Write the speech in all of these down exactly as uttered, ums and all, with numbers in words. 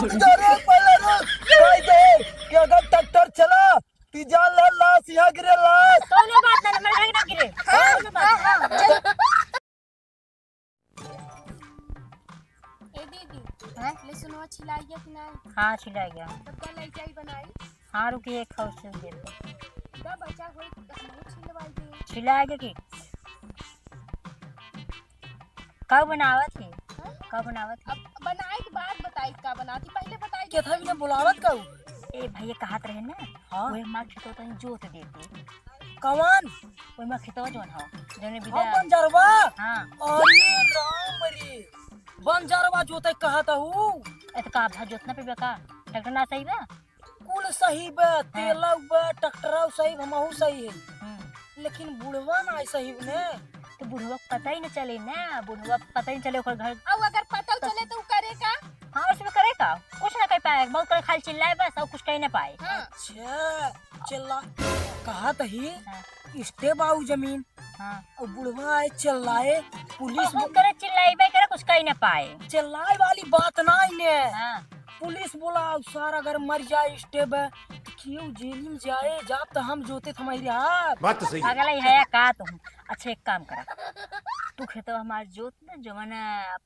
जा रे, पहले रुक। कह दे कि अगर ट्रैक्टर चला, ती जान ला, लाश यहाँ गिरे, लाश। कौनो बात ना, मर गई ना गिरे। हाँ, कौनो बात हाँ, ना। हाँ, चल। ए दीदी, हाँ? लहसुनवा छिलाई गया कि नहीं? हाँ, छिलाई गया। तब का लई जाई बनाई? हाँ, रुकी, एक खाओ से दे दो। का बचा होई तो हमहू छिलवाई दे। छिलाई गया कि? का बनावत है? हाँ? का बनावत है? अब बनाई के बाद बताई का बनाती, पहले बताई। केथा बिना बुलावत का? ए भैया कहत रहे ना, हाँ? वही माँ खेतवा तनी जोत देते। कवन? वही माँ खेतवा जौन हो, जौन हम बिदा। बंजरवा? हाँ। अरे राम रे, बंजरवा जोते कहत हूँ। ए तो का भा जोतना पे बा का? ट्रैक्टर ना सही बा? कुल सही बा, हाँ। तेलऊ बा, ट्रैक्टरऊ सही, हमहू सही है। हम्म। लेकिन बुढ़वा ना सही ने। तो बुढ़वा के पता ही न चले ना, बुढ़वा के पता ही न चले ओकर घर। अब अगर पता तो चले तो उ करे का? हाँ, उसमें करे का? कुछ ना कर पाए, बहुत करे खाली चिल्लाए बस, और कुछ कह ना पाए। हाँ। अच्छा, चिल्ला, कहा तही, हाँ। इस्टे बाऊ जमीन। हाँ। और बुढ़वा आए चिल्लाए, पुलिस बहुत बो- करे चिल्लाए, बे करे कुछ कह ना पाए। चिल्लाए वाली बात ना ही ने। हाँ। पुलिस बोला, "अब सार अगर मर जाए इस्टे बे, तो क्यों जेल में जाए, जा तो हम जोते तुम्हारी हाथ।" बात तो सही है। पागल ही है का तुम? अच्छा, एक काम करा, तू खेतवा हमार जोत दे, जवन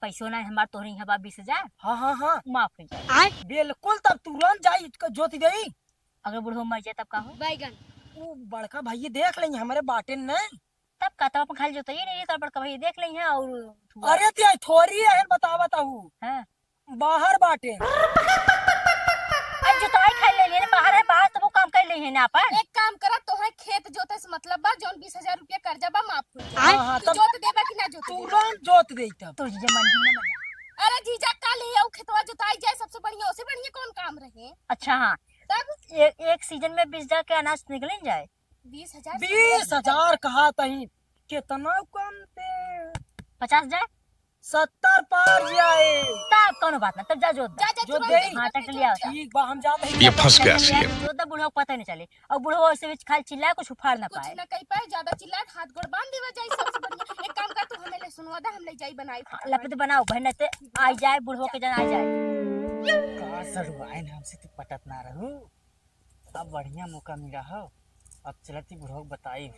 पैसो ना हमार तोहरे यहाँ बा बीस हजार, हाँ, हाँ, हाँ। माफ हो जाए। आय, बिल्कुल, तब तुरंत जाई, इसको जोत देई। अगर बुढ़वा मर जाए तब का हो? बैगन। वो बड़का भैया देख लेंगे, हमारे बाटे नहीं। तब का, तब अपन खाली जोतइए नहीं, तब बड़का भैया देख लेंगे और अरे ते थोड़ी है, बतावा ताहू। हाँ। बाहर बाटे। अरे जुताई खाई ले लेने, बाहर है, बाहर तब वो काम कर ले है ना अपन। एक काम करा, तोहे खेत जोते से मतलब बा, जौन बीस हजार रुपया कर्जा बा माफ हो जाए। हाँ, हाँ, तू तब जोत देबा कि ना जोत देबा? तुरंत जोत देई तब। तो जीजा मन भी ना मन। अरे जीजा का ले आऊ, खेतवा जोताई जाए, सबसे बढ़िया, ओसे बढ़िया कौन काम रहे? अच्छा हाँ। तब? ए-, एक सीजन में बीस हजार के अनाज निकल जाए। बीस हजार? बीस हजार कहा तही, कितना कम ते? पचास हजार? सत्तर पार जाए। तब कौनो बात ना, तब जा जोत दा। जा, जा, जो तुरंत दे। जा, हाँ, तुरंत ट्रैक्टर ले आओ। ठीक बा, हम जात हई। ये फंस गया सीएम। जोत दा, बुढ़वा को पता नहीं चले। और बुढ़वा वैसे भी खाली चिल्लाए, कुछ उफाड़ ना कुछ पाए। ना कही पाए, ज्यादा चिल्लाए, हाथ गोड़ बांध देवा जाए, सबसे बढ़िया। एक काम कर, तू हमें लहसुनवा दा, हम ले जाई बनाई हाँ, फटाफट। लपे तो बनाओ, बहन, ते आ जाए, बुढ़वा के जन आ जाए। का सरुआइन हमसे तू पटत ना रहू। अब बढ़िया मौका मिला हो, अब चलती बुढ़वा को बताई,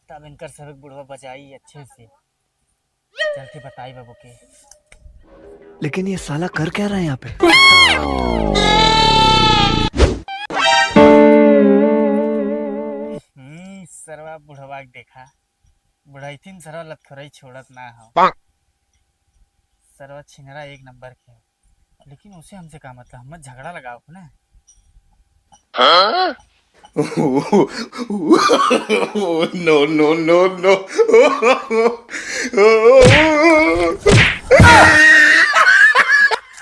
तब इनकर सबक बुढ़वा बजाई अच्छे से। चलती बताई बाबू के। लेकिन ये साला कर क्या रहा है यहाँ पे? हम्म, सरवा बुढ़वा के देखा, बुढ़ाई तीन सरवा लतखोरई छोड़त ना हो। सरवा छिनरा एक नंबर के हो। लेकिन उसे हमसे का मतलब, हम झगड़ा लगाओ ना। हाँ? No, no, no, no।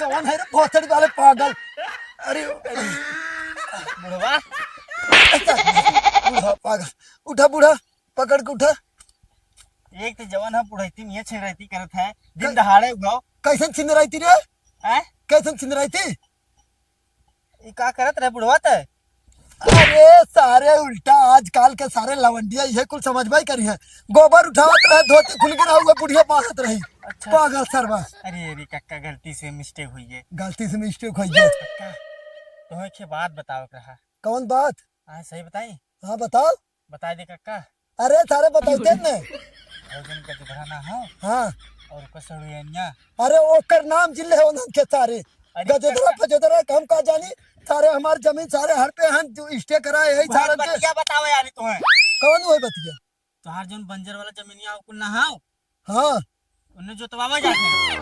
कौन है रे भोसड़ी वाले पागल? अरे बुढ़वा। बुढ़वा पागल। उठा बुढ़ा, पकड़ के उठा। एक तो जवन है बुढ़ैती में छिनरैती करत है, दिन कै-, दहाड़े उठाओ। कैसन छिनरैती रे? हैं? कैसन छिनरैती? ई का करत रहे बुढ़वा ते? अरे सारे उल्टा आजकल के सारे लवंडिया इहे कुल समझबे करी है। गोबर उठावत रहे, धोती खुल गिरा हुआ बुढ़िया बांधत रही। अच्छा। पागल सरवा। अरे, अरे कक्का, गलती से mistake हुई है। गलती से mistake हुई है। कक्का, तुम्हें एक बात बतावे के रहा। कौन बात? हाँ, सही बताई? हाँ, बताओ। बताई दे कक्का। अरे सारे बताई दे ने। और जन का दुधरा ना हो। हाँ। और ओकर सड़ुआइनिया। अरे ओकर नाम जिले है उन्हन के सारे। अरे गजोधरा फजोधरा के हम का जानी। सारे हमार जमीन सारे हड़पे हन, जो stay कराए है बहुत सारे के। बतिया बतावे यारी तुम्हें। कौन हुए बतिया? तोहार जौन बंजर वाला जमीनिया ओकुल ना हो। हाँ। उन्हें जोतवावा जाते।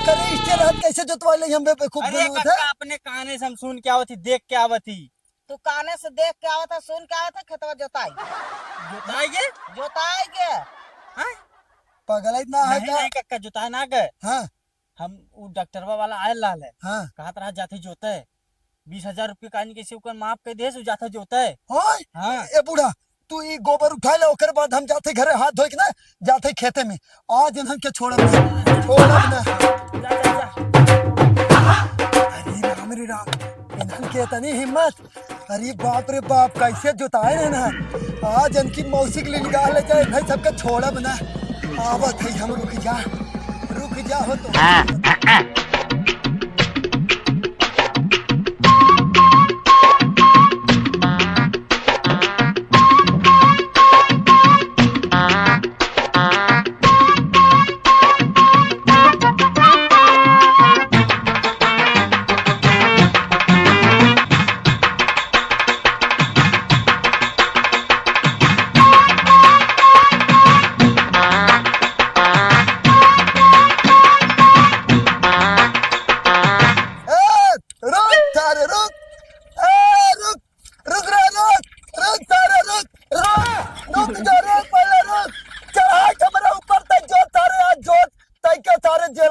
करे stay रहत कैसे जोतवा ले हम बेवकूफ अरे बनवत है? कक्का, अपने काने से हम सुन के आवत ही, देख के आवत ही। तू काने से देख के आवत है, सुन के आवत है, खेतवा जोताई। जोताई के? जोताई के। हाँ? पगलाइत ना है नहीं, का? नहीं कक्का, जोताई ना के। हाँ। हम उ डॉक्टरवा वाला आयल रहल है। हाँ। कहत रहा जाते जोते। बीस हजार रुपये कानी कैसे ओकर माफ कर दे, सो जाते जोते। होय? हाँ। ए बूढ़ा, तू ई गोबर उठा ले, ओकर बाद हम जाते घरे हाथ धोए के ना, जाते खेते में। आज इन्हन के छोड़ब ना, छोड़ब ना। जा, जा, जा। अरे राम रे राम, इन्हन के इतनी हिम्मत। अरे बाप रे बाप, कैसे जोताए रहे ना। आज इनकी मौसी के लिए निकाल ले जाए, भाई सबके छोड़ब ना। आवत है हम, रुक जा, रुक जा हो तो। हाँ, हाँ, हाँ।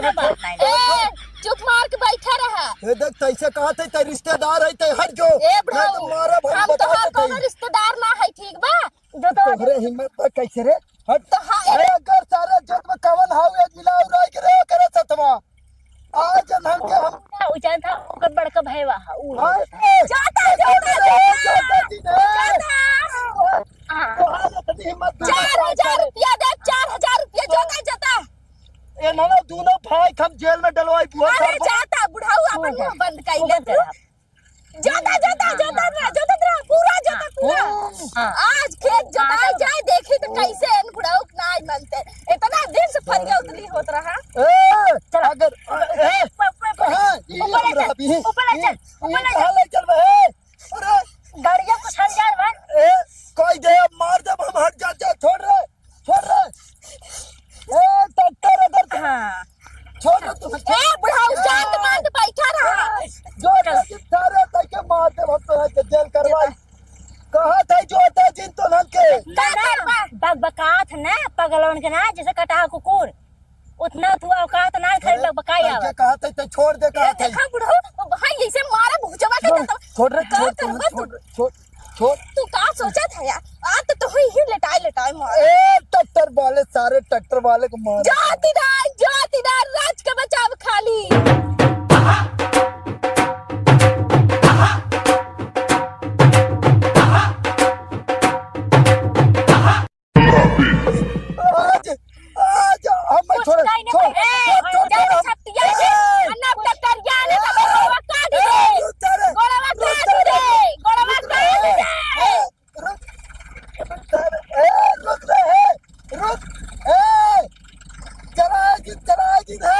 ना बात नहीं। ए, चुप मार के बैठा रहा। ए, देख, तैसे कहत है, तै रिश्तेदार है, तै हट जो। ए, बुढ़ऊ, नहीं तो मारा भाई, हम बता तोहार देते। कौनो रिश्तेदार ना है, ठीक बा? जो तो तोहरे हिम्मत बा कैसे रे? हट। तो हाँ, ए, अगर सारे जोत में कवन हाउ, ए, मिला उराई के रे, करे सतवा। आज नाम के हम ना, उ जानता, ओकर बड़का भाई बा, उ। हाँ, ए, जाता, ए, जाता, ए, जाता। जाता जी ने। जाता। हाँ। तोहार इतनी हिम्मत ना चार हजार रुपया दे, चार हजार रुपया, जाता, जाता। ए, ना, ना, दोनों भाई के हम जेल में डलवाई, बुआ अरे, साहब। जाता, बुढ़ऊ, अपन मुंह बंद कर ले तू। जाता, जाता, हाँ, जाता हाँ, रहा, हाँ। जाता रहा, पूरा जाता, हाँ, पूरा। हाँ। आज खेत जोताई जाए, देखी तो कैसे इन बुढ़ऊ के नाई मनते। इतना दिन से फरिया उतली होत रहा। ए, चला। अगर, ए, प-, प-, प-, कहाँ? ई ऊपर ले हमरा चल, अभी। ऊपर ले ई, चल, ई ऊपर ले कहाँ चल। ले चल बे? अरे। गाड़िया को छल जाए बा। ए, कह दे, अब मार दे, हम हट जा, जा, छोड़ रे। छोड़ रे। ए, ट्रैक्टर अगर हाँ। छोड़ रे तू। ए, बुढ़ऊ, शांत मत बैठा रहा। जो लेकिन सारे तैके मार दे, हम तो है के जेल करवाई। कहा था जो था जिन तो नन के। ना, ना, बकबकात ना, पगलवन के ना, जैसे कटाह कुकुर। उतना तू औकात ना, खाली अरे, बकबकाई तैके आवा। कहा था, तो छोड़ दे, ए, कहा था। देखा बुढ़ऊ, भाई ऐसे मारा भुजवा के छोड़, देता। छोड़ रे, का छोड़, करबा छोड़, तू? छोड़। छोड़। तू का सोचत है यार? आज तो तोही ही लेटाए लेटाए मार। ए, ट्रैक्टर वाले, सारे ट्रैक्टर वाले को मार। जातिदार, जातिदार, राज के बचाव खाली। आज, आज हम कुछ छोड़, नहीं, नहीं, छोड़, ए, छोड़, छोड़, जाने छोड़। छतिया से, ए, अन्ना डॉक्टर जाने तो ए, गोड़वा काट ए, दे। रुक जा रे। गोड़वा रुक काट जा रे। दे, गोड़वा रुक काट रे। दे। ए, रुक, रुक रे, ए, रुक, ए, चला जी, चला जी, ए,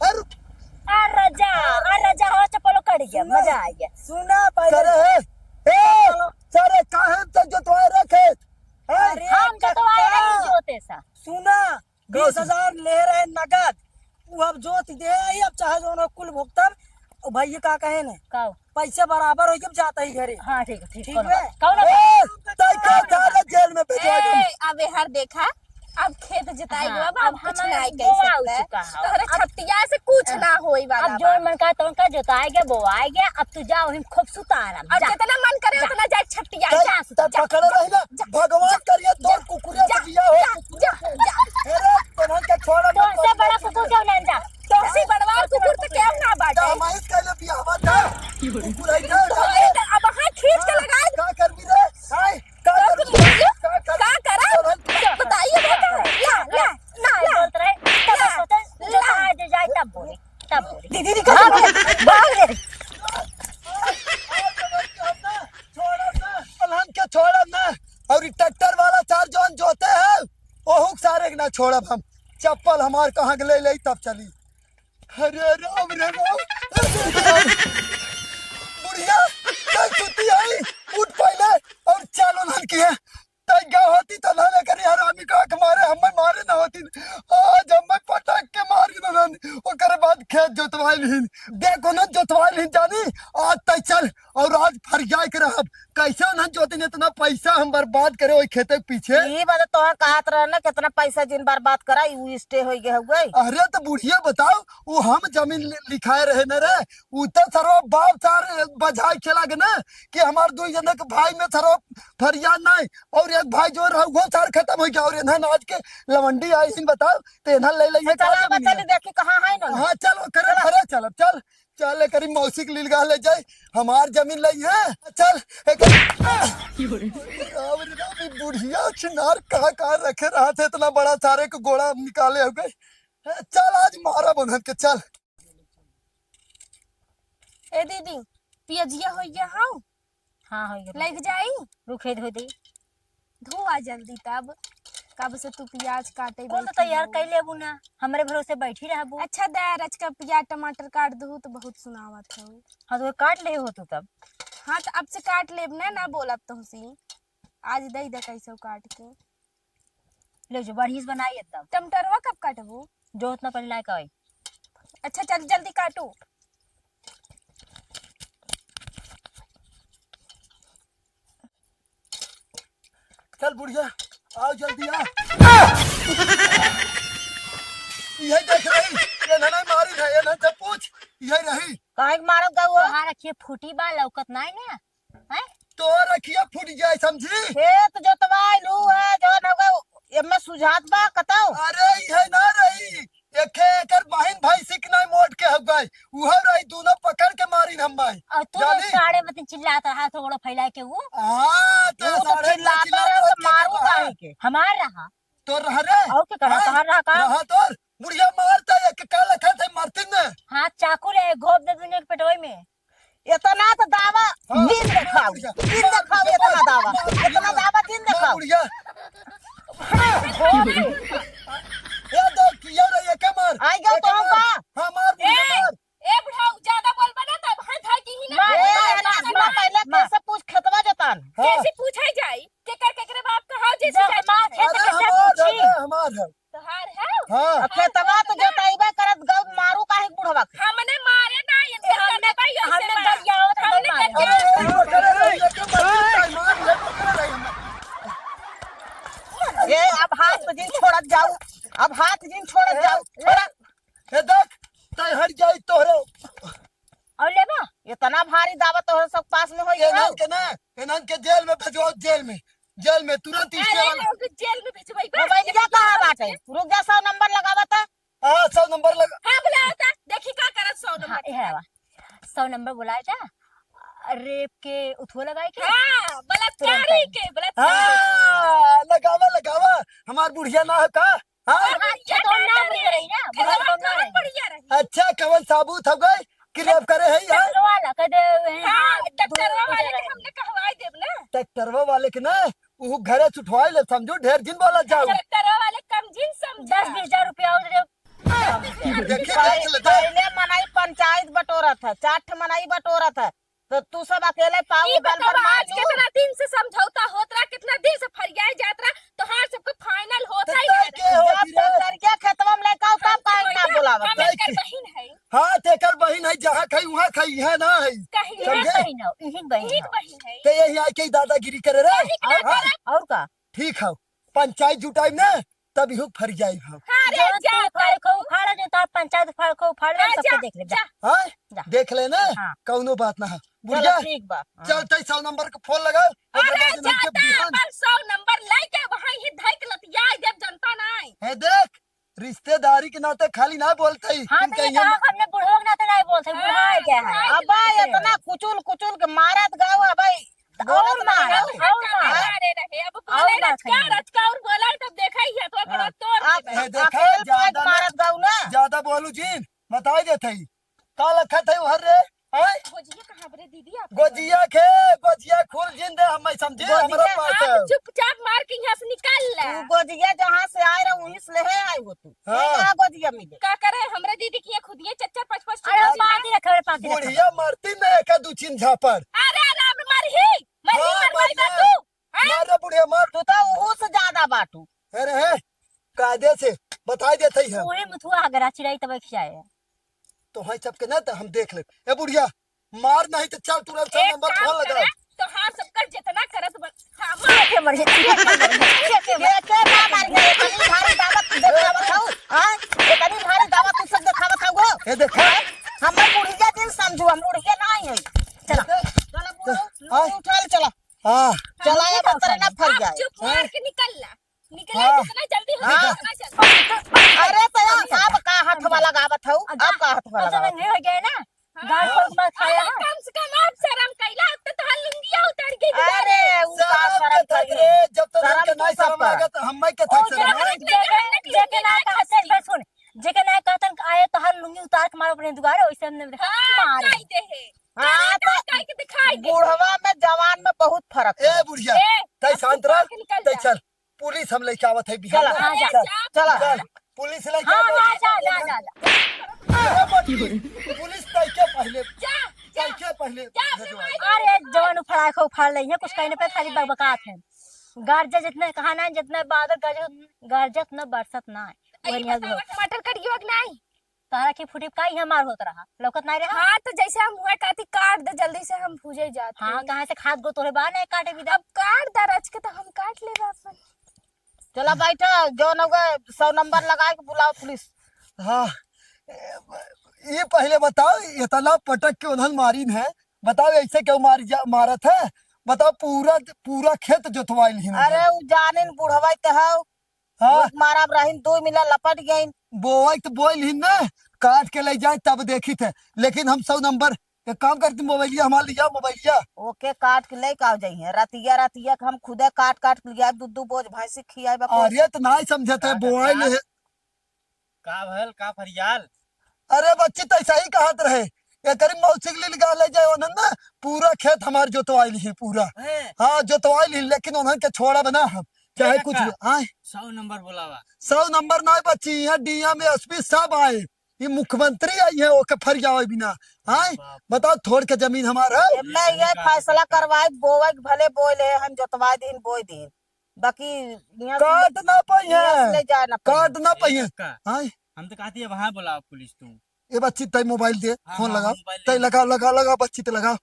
ए, रुक। आ राजा, आ राजा, हवा चप्पलो कट गया, सुना, मजा आ गया। सुना पहले। करे है, ए, सारे काहे तो जोतवा रखे, हैं? अरे, हम तो तो आए नहीं जोते सा। सुना, कौन सी? बीस हजार ले रहे नगद, वो अब जोत दे आई, अब चाहे जो ना कुल भुगतब। ओ भाई, ये का कहे ने? का? पैसे बराबर हो के जाता ही घरे। हाँ, ठीक है, ठीक, ठीक कौनो है? बात, कौनो ए, बात। तै का सारे जेल में भिजवा दे। ए, अब यार देखा, अब खेत जोताई हाँ, गवा बा, अब अब कुछ हमार नहीं कह बोआ हो सकता। चुका है। तोहरे अब छतिया से कुछ अब ना होई वाला अब बा। जो मन का तोन का जोताए गया, बोआए गया, अब तू जा वहीं खूब सुता आराम, और जा। जितना मन करे जा। उतना जा छतिया, तब, जा, तब जा, पकड़े जा, रही ना, जा, भगवान जा, करिए तोर जा, कुकुरे से जा, बिया हो, जा, कुकुरे जा, से। जा। अरे, तोहन के छोड़ा तो मत, से बड़ा कुकुर क्यों ना जा? तो से बड़वा कुकुर तो क्यों ना बाटे? तो हम इस कहले बिया मत जा। कुकुर है ना, तो जा। ये तो अब हाँ खींच के हाँ, लगा। का कर भी रे? हाय, का तो कर भी? कुकुर का कर? का करा? तो हम बताइए बेटा। ला, ला, ला, ला। बोलत रहे, तब ला, सोचे, जो ला। कहा जे जाए तब बोले। तब बोली। दीदी, दीदी, भाग ले, भाग ले। छोड़ब ना, पलहन के छोड़ब ना। और ई ट्रैक्टर वाला चार जौन जोते हैं, ओहू के सारे के ना छोड़ब हम। चप्पल हमार कहाँ के ले ले तब चली। अरे राम रे राम। बुढ़िया, चल सुती आई, उठ पहले और चल उन्हन की है। तै गा होती तो ना करे हरामी का के मारे, हमें मारे ना होती। आज हमें पटक के मार के ना, ओकर बाद खेत जोतवाई लिहिन। देखो ना जोतवाई लिहिन जानी, आज तै चल और आज फरियाई के रहब। कैसे उन्हन जोतिन, इतना पैसा हम बर्बाद करे ओई खेते के पीछे। ई बात तो कहत रहे ना, कितना पैसा जिन बर्बाद करा, ई उ स्टे होई गए हुए। अरे तो बुढ़िया बताओ, वो हम जमीन लि-, लिखाए रहे न रे, उ तो सरवा बाप सार बझाए खेला के ना कि हमार दुई जने के भाई में सरवा फरियाद नहीं, और एक भाई जो रहा, वो सार खत्म हो गया, और इन्हन आज के लवंडी आई हिन, बताओ, तो इन्हन ले लेंगे तो का चला, जमीन बता है? दे, देखी कहाँ है ना? हाँ, चलो, करे, चला। घरे चलो, चल, चल, करी मौसी के लीलगा ले जाए, हमार जमीन ले है, चल, एक, राम रे राम, ई बुढ़िया छिनार कहाँ, कहाँ रखे रहा थे, इतना बड़ा सारे को गोड़ा निकाले हो गए। चल, आज मारा बंधन के, चल। ए दीदी, पियजिया हो गया हौ? हाँ, हो गया। लग जाई? रुके धो दे। धो आ जल्दी तब। कब से तू पियाज काटे कुल तो बैठी तैयार हो। कर लेबू ना, हमरे भरोसे बैठी रहबू। अच्छा दे, रच का पियाज टमाटर काट दू तो बहुत सुनावत हो। हाँ, तो काट ले हो तू तब। हाँ, तो अब से काट लेब ना, ना बोलब तुमसे। आज दे दे कैसे काट के। ले जो, बढ़िया से बनाई एकदम। टमाटरवा कब काटबू? जो उतना पहले लायक आई। अच्छा, चल जल्दी काटू। चल बुढ़िया, आओ जल्दी आ। यही देख रही। एन्हन मारी है, एन्हन से पूछ, यही रही। काहे के मारत गऊ हो? तोहार अखिया फूटी बा, लौकत नाई ना? हैं? तोर अखिया फूट जाए, समझी? खेत जोतवाइल हू है, जो न गऊ, एमे सुझात बा, कतऊ? अरे, इहे ना रही, एके एकर बहिन भैंसी के नाई मोट के हो गई, उहो रही, दोनों पकड़ के मारिन हम भाई। और तू जानी? साढ़े बतिन चिल्लात रहा, थोड़ा फैला के वो। हाँ, तो वो तो साढ़े चिल्लात चिल्लात रहा, तो रहा, मारू चिल्लात रहा। काहे के? हमार रहा। तोर रहा रे? और के कहा, हाँ? तोहर रहा का? रहा तोर। बुढ़िया मारता है, के का लखा थे मारती ने? हाँ, चाकू ले, घोप दे दुनिया के पेटवे में। इतना तो दावा हाँ, दिन हाँ, देखाओ, बुढ़िया। दिन मार, देखाओ, बुढ़िया, इतना मार, दावा, मार, इतना बुढ़िया। दावा दिन मार, देखाओ। बुढ़िया। हाँ, घोप दे। ये देख, ये रे, ये के मार? आई गयो ये के तो मार। का? हाँ, मार, बुढ़िया, ए, मार। ए बुढ़ऊ, ज्यादा बोलबा ना तब हाथ धाई की ही ना। मार, ए, मार, ए, मार, मार, मार, पहले मार। कैसे पूछ खेतवा जोतान? हाँ। कैसे पूछा जाई? केकर केकरे बाप का हाउ जैसे जब जाई हमार पूछे। खेत अरे कैसे हमार पूछी? है, हमार है। तोहार है? हाँ। अब खेतवा तो जोताइबे करत गऊ मारू काहे बुढ़वा के? हमने मारे ना, ये ए, हमने, करते भाई ऐसे हमने मारा। गरियावत हमने हमने मारे। अरे, गरियावत। ये पकड़े रही, ये के मार, मार, ये पकड़े रही हमने। ए, अब हाथ जिन छोड़त जाऊ, अब हाथ जिन छोड़त जाऊ, छोड़ा। ए देख, तै हट जाई तोहरे। और लेबा? इतना भारी दावा तोहरे सब पास में होई एनन हो। के ना, एनन के जेल में भेजवाओ, जेल में, जेल में तुरंत अरे, स्टे वाला। लोग जेल में भेजवाई बा। मोबाइलिया कहाँ बाटे? रुक जा, सौ नंबर लगावा त। हाँ, सौ नंबर लगा। हाँ, बुलाओ त, देखी का करत सौ नंबर हाँ, के। ये हवा। सौ नंबर बुलाए जा। रेप के उठो लगाए के? हाँ, बलात्कारी तुरंत। के, बलात्कारी। हाँ, लगावा, लगावा। हमार बुढ़िया ना है का? हाँ? हाँ, अच्छा, तो ना बढ़िया रही ना, बुढ़ा तो ना रही। बढ़िया रही। अच्छा, कवन साबुत हो गई कि रेप करे है, हाँ? ट्रैक्टर वाला कह दे, हाँ, हाँ, ट्रैक्टरवा वाले के हमने कहवाई देब ना। ट्रैक्टरवा वाले के ना, ऊ घरे से उठवाई ले, समझू, ढेर जिन बोला जाऊ। ट्रैक्टरवा वाले कम जिन समझा। दस बीस हजार रुपया और दे। देखिए, देख ले, देख। पहले मनई पंचायत बटोरत है, चार ठे मनई बटोरत है, तो तू सब अकेले पाऊ ई बल बतावा, भर मार आज लू। कितना दिन से समझौता होत रहा, कितना दिन से फरियाए जात रहा, तोहार सबके फाइनल होत तो है तय यार। के हो जब फिर? तो लड़किया खेतवा में लेके आओ, तब काहे ना बोलावत? हम एकर बहिन है। हाँ, तेकर बहिन है, जहाँ खाई, वहाँ खाई, यहाँ ना है। कहीं समझे? बहिन हो, इही बहिन इही हो। बहिन है। तो यही आके दादागिरी करे रे। यही हाँ? करे। और का? ठीक है, पंचायत जुटाई ना, तब इहू फरियाई हम। हाँ रे, जो जा तू उखाड़ कर। खो, उखाड़ जो तार पंचायत उखाड़ खो, उखाड़ ले, हाँ, सबके जा, देख ले, जा। जा। हाँ? जा। देख ले ना, हाँ। कौनो बात ना है। चलो, बुढ़िया, ठीक बा। हाँ। चलते सौ नंबर के फोन लगाओ, ओकरे अरे, बाद इनके जाता बिहान अपन सौ नंबर लेके वहीं ही धइक लतिया देब, जनता नाई। है देख, रिश्तेदारी के नाते खाली ना बोलते ही, हाँ, तुम तो ये कहिए कहा, ना। हमने बुढ़वा के नाते नहीं बोलते, बुढ़ा हाँ, गया है। बुढ़ा अब्बा, गया है। इतना कुचुल कुचुल के मारत गाओ, अब्बा, और बोलत मार, नहीं। और मार। मारे रहे, अब और बोले मार रचका, खाइए। रचका और बोला, तब देखा ही है, तो हाँ। बड़ा तोड़ आप, देबे। ए, देखा, अकेल ज्यादा पाँच ना, मारत गाऊ ना। ज्यादा बोलू जिन, बताई देत हई। का लखत है उहर रे? हैं? गोजिया कहाँ बरे दीदी आप? गोजिया के, गोजिया खुल जिन दे, हम समझे, गोजिया हमरा पास आप है। चुपचाप मार के यहाँ से निकाल ला। तू गोजिया जहाँ से आए रहा, वहीं से ले आए हो तू। हाँ। ये कहाँ गोजिया मिले? का करे, हमरा दीदी की ये खुदिये चार चार पाँच पाँच अरे, ठो पाती रखे, अरे, पाती रखे। बुढ़िया मरती में एक दू चीन झापड़। अरे, अरे, अरे, मरही, मरही, हाँ, मरवाई मर बा जा। तू, हैं? मार रे बुढ़िया, मार। तू तो ओहू से ज्यादा बाटू। अरे, है, कायदे से बताई देत हई हम। ओही मुथुआ हगरा चिराई तब खियाए। तो है सबके ना, तो हम देख ले। ए बुढ़िया, मार नहीं तो चल तुरंत सौ एक नंबर काम फोन लगा। करे, तोहार सबकर जितना करत बन, हाँ, मार। के मर गए, के मर गए, के मर गए। के, के ना मार गए, इतनी भारी दावत देखावत हऊ, हाँ? इतनी भारी दावत तू सब देखावत हऊ हो। ए देखा। हमर बुढ़िया जिन समझू, हम बुढ़िया नहीं है। चला। चला, बुढ़ऊ, हाँ? उठा ले, चला। हाँ। चला, ये बतरा ना फर जाए। चुप मार के निकल ला। निकला हाँ। जितना जल्दी हो हाँ। सके, उतना जल्दी। अरे तो यार, अब का हथवा लगावत हऊ? अब का हथवा अब लगावत? जब हो गए ना, हाँ। गाल पर मत खाया अरे, है। कम से कम अब शर्म कैला, अब तो तोहार लुंगिया उतर गई। अरे, उ का शर्म शर्म तो करी? रे, जब तो शर्म लड़के तो नहीं सब शर्म पर। आगे तो हम के ओ, थक शर्म जरा है। जेके, जेके ना कहते हैं, सुन, जेके ना कहते हैं, आए तो हर लुंगी उतार के मारो अपने दुआरे, वैसे हमने हाँ, मारे। कह दे है। हाँ, तो तो काहे के दिखाई दे? बुढ़वा में जवान में बहुत फर्क है। ए बुढ़िया, ए, तै अब शांत तू रह, काहे निकल तै जा? चल। पुलिस हम लेके आवत है बिहार चला, में। हाँ, जा, चल, चला। चल, पुलिस लेके हाँ, आवत हाँ, है। जा, जा, जा, जा। अरे बच्ची, पुलिस तै के पहले, जा, जा, तै के पहले जा, भेजवा। अपने माई अरे, जवान उफड़ा के उफाड़ ले, ये कुछ कहने पे खाली बकबकात है। गार्जियन जितने कहा ना, जितने बादर गार्जियन, गार्जियन न बरसत ना है। आई बढ़िया बतावा, लोग। टमाटर कट गयो कि नहीं? तारा की फुटी का यहाँ मार होत रहा, लौकत नहीं रहा? हाँ, तो जैसे हम हुआ कहती, "काट दे जल्दी से, हम भूजे जात हाँ, हई।" कहाँ से खाद गो तोरे बा नहीं काटे भी दे। अब काट दे रच के तो हम काट लेबे अपन। चला बैठा, जौन होगा सौ नंबर लगा के बुलाओ पुलिस। हाँ, ये पहले बताओ, इतना पटक के उन्हन मारिन है, बताओ ऐसे क्यों मारी जा, मारत है? बताओ, पूरा, पूरा खेत जोतवाइल ही अरे, उन्हन। उ जानिन बुढ़वा त हौ। हाँ। मारा रहिन, दो मिला लपट गइन। बोवाई तो बोइल ही ना, काट के ले जाए तब देखी थे। लेकिन हम सौ नंबर, एक काम करती, मोबाइलिया हमार लिया, मोबाइलिया। ओके, काट के ले का जाइए, रतिया, रतिया के हम खुदे काट, काट के लिया, दू, दू बोझ भैंसी खियाए बा। अरे, तो नहीं समझत है, अरे, बोआइल का? है। का भल, का फरियाल? अरे बच्ची, तो ऐसा ही कहत रहे, एकरी मौसी के लिए निकाल ले जाए, उन्हन ना पूरा खेत हमार जोतवाइल ही, पूरा। हैं? हाँ, जोतवाइल ही, लेकिन उन्हन के छोड़ा बना हम, चाहे ए कुछ काका, भी। आए। सौ नंबर बोलावा। सौ नंबर ना बच्ची, यहाँ डीएम, एसपी सब आए, ये मुख्यमंत्री आई है, ओके फरियावे बिना। आए, बाप। बताओ, थोड़ के जमीन हमार है। ए, मैं ये फैसला करवाए, बोवे के भले बोले, हम जोतवा दीन, बोए दीन। बाकी यहाँ से काट ना पाई यहाँ से है। ले जाए ना पाई। काट ना पाई है। ए, काका, हाँ? हम तो कहती है वहाँ बुलाओ पुलिस तू। ए बच्ची, तई मोबाइल दे, हाँ, फोन हाँ, लगाओ। मोबाइल तई ले। लगाओ, लगाओ, लगाओ बच्ची, ते लगाओ।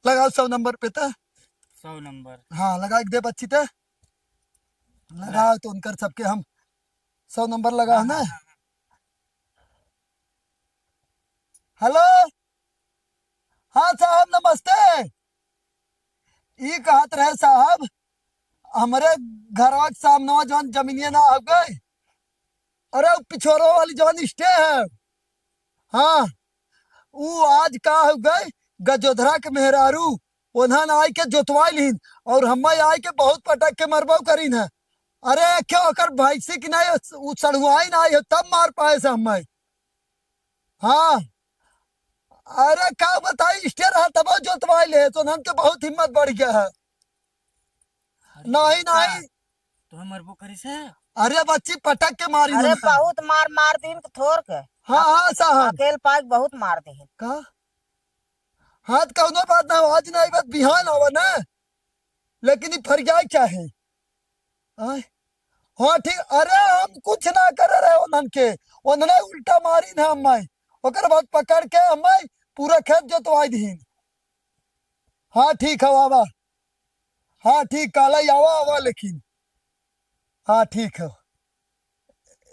लगाओ सौ नंबर पे ते। सौ नंबर। हाँ, लगा के दे बच्ची ते। लगाओ तो उनकर सबके हम सौ नंबर लगा हाँ, है ना। हाँ, हाँ, हाँ। हेलो, हाँ साहब, नमस्ते। ई कहत रहे साहब, हमरे घरवा के सामने जौन जमीनिया ना हो गए, अरे, उ पिछोरो वाली जौन स्टे है, हाँ, उ आज का हो गए, गजोधरा के मेहरारू, उन्हन आए के जोतवाइल हिन, और हम्मे आए के बहुत पटक के मरबो करीन है। अरे, क्यों ओकर भैंसी की नहीं, उ सड़ुआइन आई है, तब मार पाए से हम्मे। हाँ, अरे, का बताई, स्टे रहा तब जोतवाइल है, तो उन्हन के बहुत हिम्मत बढ़ गया है। अरे नहीं, का? नहीं। तुम्हें मरबो करी से? अरे बच्ची, पटक के मारी अरे उन्हें। बहुत मार, मार दीन के थोर के। हाँ, हाँ, साहब। अकेल पाइक बहुत मार दीन। का? हाँ, तो कौनो बात ना हो, आज नहीं बात बिहान आवा ना, लेकिन ये फरियाई चाहे। आय? हाँ, ठीक। अरे, हम कुछ ना करे रहे उन्हन के, उन्हने उल्टा मारी ना हम्मे, ओकर बाद पकड़ के हम्मे पूरा खेत जोतवाई दीन। हाँ, ठीक है, आवा। हाँ, ठीक, काला ही आवा, आवा लेकिन। हाँ, ठीक है।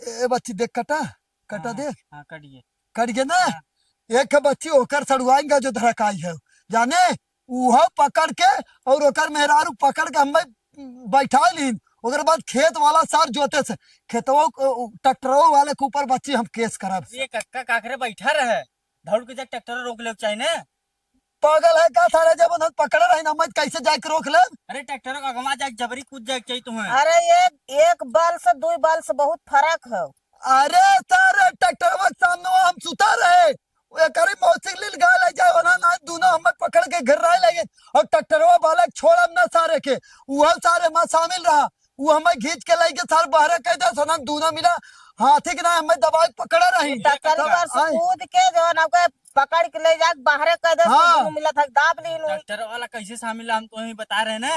ए बच्ची, देख, कटा, कटा हाँ, दे। हाँ, कट गए। कट गए ना? हाँ। एक है बच्ची, ओकर सड़ुआइन का जो धड़काई है, जाने, उहो पकड़ के और ओकर मेहरारू पकड़ के हम्मे बैठा लीन। ओकर बाद खेत वाला सार जोते से, खेतवा, ट्रैक्टरवा वाले के ऊपर बच्ची हम केस करब। ये कक्का काकरे बैठा रहे, दौड़ के जा ट्रैक्टर रोक ले चाहे ना। पागल है का सारे, जब उन्हन पकड़े रही ना, मैं कैसे जाके रोक ले? अरे ट्रैक्टर का अगवा जाके जबरी कूद जाके चाहिए तुम्हें। अरे एक, एक बल से दुई बल से बहुत फर्क है। अरे सारे ट्रैक्टरवा के सामने हम सुता रहे, एकरी मौसी के लिए गाय ले जाए, उन्हन ना दोनों हमें पकड़ के घेराए लगे और ट्रैक्टरवा वाला छोड़ब ना सारे के, उहो सारे में शामिल रहा। उ हमें घींच के लइके सार बहरे कह दे, सोना दूनो मिला हाथी के ना हमें दबाए पकड़े रही। डॉक्टर तब पर से आए। कूद के जो है ना, ओके पकड़ के ले जाके बाहरे कह दे, हाँ। दूनो मिला था, दाब ली नु। डॉक्टर वाला कैसे शामिल है, हम तो वही बता रहे ना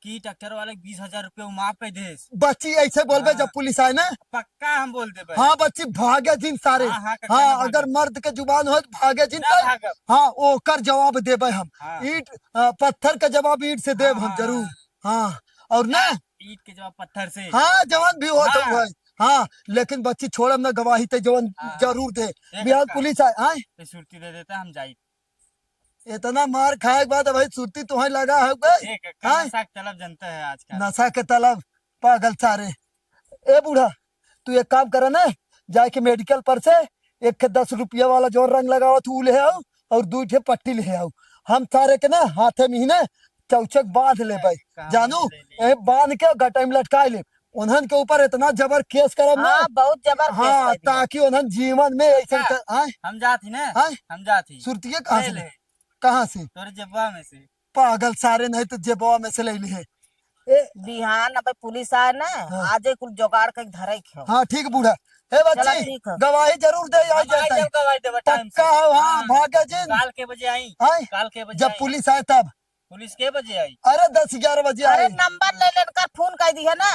कि डॉक्टर वाले बीस हजार रुपये माफ कर दे। बच्ची ऐसे बोलबे हाँ। जब पुलिस आए ना। पक्का हम बोल देबे। हाँ बच्ची, भागे जिन सारे। हाँ, हाँ, कक्का हाँ, ना भागे। अगर मर्द के जुबान हो तो भागे जिन ना तब। भागब। हाँ, ओकर जवाब देबे हम। हाँ। ईंट, अ, पत्थर का जवाब ईंट से देब हाँ, हम हाँ, जरूर। हाँ। हाँ, और ना ईंट के जवाब पत्थर से। हाँ, जवान भी हो तो हाँ। भाई। हाँ, लेकिन बच्ची छोड़ब ना, गवाही ते जवान हाँ। जरूर दे। ए बिहार कक्का, पुलिस आए, आए। ये सुरती दे देता, हम जाई। इतना मार खाए के बाद भाई सुरती तुम्हें लगा है बे? ए कक्का, आए? नशा के तलब जनता है आजकल। नशा के तलब, पागल सारे। ए बूढ़ा, तू एक काम करे ना, जाके मेडिकल पर से एक ठे दस रुपया वाला जो रंग लगावत उ ले आओ और दू ठे पट्टी ले आओ। हम सारे के ना हाथे में ही ना चौचक बांध लेबै। कहाँ जानू, ले ली? ए बांध के गटाई में लटकाए ले। उन्हन के ऊपर इतना जबर केस करब ना। हाँ, बहुत जबर केस हाँ, कर दिया। ताकि उन्हन जीवन में ऐसा हाँ, कर, आए? हम जात ही ना, आए? हम जात ही। सुरतिये कहाँ ले से ले। ले? कहाँ से? तोरे जेबवा में से। पागल सारे, नहीं तो जेबवा में से ले ली है। ए, बिहान अब पुलिस आए ना, हाँ। आज ही कुल जुगाड़ के धरे के हो। हाँ, ठीक बूढ़ा। हे चला, बच्ची, ठीक है। गवाही जरूर दे, आई हम आ जाता है। जाब गवाही देबे टाइम से। पक्का हो, हाँ, हाँ। भागे जिन। काल के बजे आई? आए? काल के बजे जब आई? पुलिस आए तब। पुलिस के बजे आई? अरे, दस ग्यारह बजे अरे, आई। नंबर ले लेकर फोन कर दी है ना।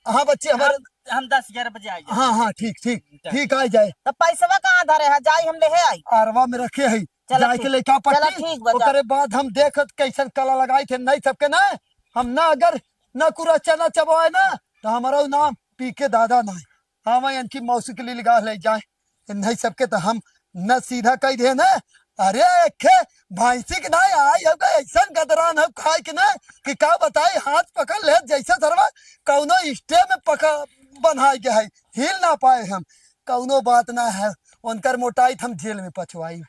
हाँ बच्ची, हमारे हम, हम दस ग्यारह बजे आ जाए। हाँ, हाँ, ठीक, ठीक, ठीक। ठीक, आ जाए। तो पैसवा कहाँ धरे है? जाई हम ले आई। अरवा में रखे है। चला जाए के ठीक। लेके आ चला पट्टी, ठीक बा, जा। ओकरे बाद हम देखत कैसन कला लगाई थे, नहीं सबके ना, हम ना अगर ना कुरच्चा ना चबवाए ना, तो हमारा नाम पी के दादा ना है। हाँ, मैं इनकी मौसी के लिए लगा ले जाए। इन्हीं सबके तो हम न सीधा कह दे ना। अरे, एखे भैंसी के नाई आई हो गए, ऐसन गदरान हो खाए के ना कि का बताई, हाथ पकड़ ले जैसे सरवा कौनो स्टे में पका बनाए के है, हिल ना पाए हम। कौनो बात ना है, उनकर मोटाई त हम जेल में पचवाई।